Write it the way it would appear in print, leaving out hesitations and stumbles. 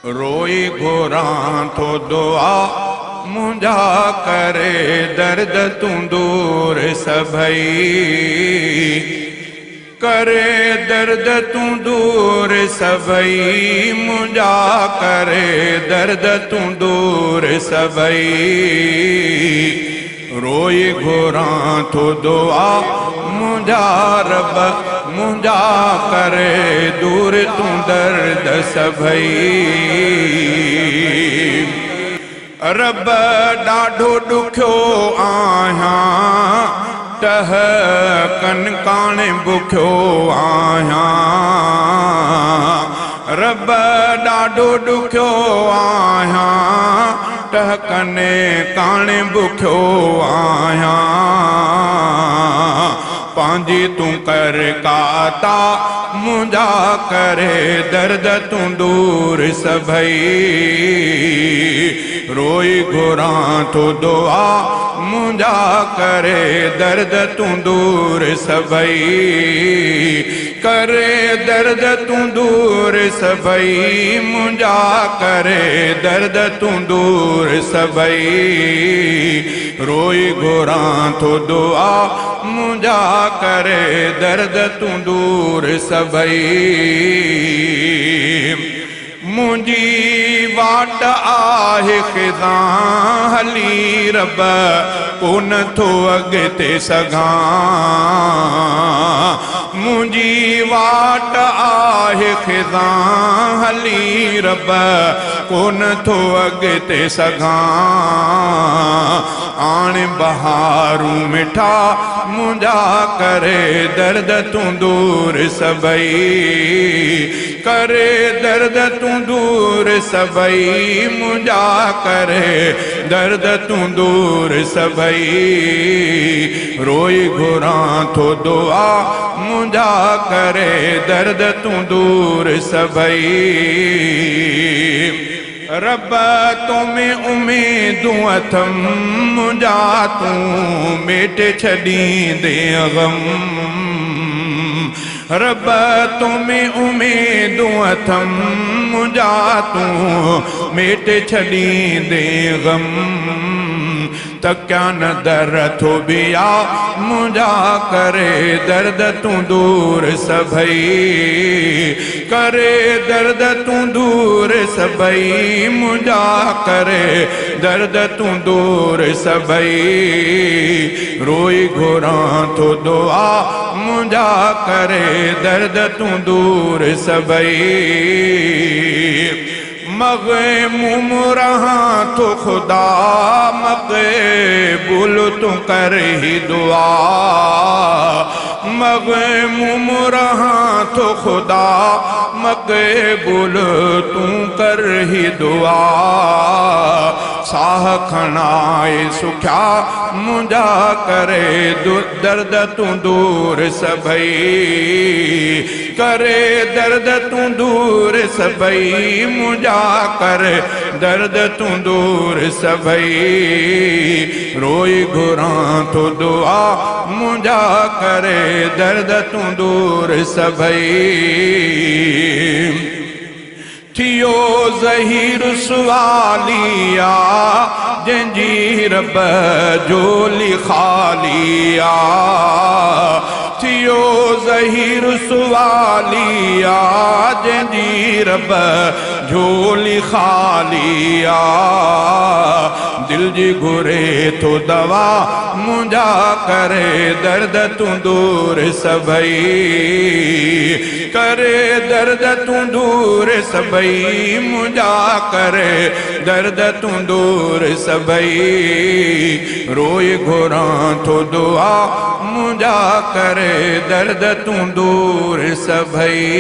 روئي گهران ٿو دعا منهنجا ڪري درد تون دور سڀئي ڪري درد تون دور سڀئي منهنجا ڪري درد تون دور سڀئي روئي گهران ٿو دعا منهنجا رب منهنجا ڪري دور تون درد سڀئي. رب ڏاڍو ڏکيو آهيان ٽهڪن ڪاڻ بکيو آهيان رب ڏاڍو ڏکيو آهيان ٽهڪن ڪاڻ بکيو آهيان پنهنجي تون ڪر ڪا عطا منهنجا ڪري درد تون دور سڀئي روئي گهران ٿو دعا منهنجا ڪري درد تون دور سڀئي ڪري درد تون دور سڀئي منهنجا ڪري درد تون دور سڀئي روئي گهران ٿو دعا منهنجا ڪري درد تون دور سڀئي. منهنجي واٽ آهي خزان هلي رب ڪونه ٿو اڳتي سگهان منهنجي واٽ آهي خزان هلي رب ڪونه ٿو اڳتي سگهان آڻ بهارون مٺا منهنجا ڪري درد تون دور سڀئي ڪري درد تون دور سڀئي منهنجا ڪري درد تون دور سڀئي روئي گهران ٿو دعا منهنجا ڪري درد تون دور سڀئي. رب تو ۾ اميدون اٿم منهنجا تون ميٽي ڇڏيندين غم رب تو ۾ اميدون اٿم منهنجا تون ميٽي ڇڏيندين غم تڪيان در ٿو ٻيا منهنجا ڪري درد تون دور سڀئي ڪري درد تون دور سڀئي منهنجا ڪري درد تون دور سڀئي روئي گهران ٿو دعا منهنجا ڪري درد تون دور سڀئي. مغموم رهان ٿو خدا مقبول تون ڪر هي دعا مغموم رهان ٿو خدا مقبول تون ڪر هي دعا ساهه کڻائي سکيا منهنجا ڪري درد تون دور سڀئي. ڪري درد تون دور سڀئي منهنجا ڪر درد تون دور سڀئي روئي گهران ٿو دعا منهنجا ڪري درد تون دور سڀئي. ٿيو ظهير سوالي آ جنهن جي رب جهولي خالي آ ٿيو ظهير سوالي آ جنهن جي رب جهولي خالي آ دل جي گهري ٿو دوا منهنجا ڪري درد تون دور سڀئي. ڪري درد تون دور سڀئي منهنجا ڪري درد تون دور سڀئي روئي گهران ٿو دعا منهنجا ڪري درد تون دور سڀئي.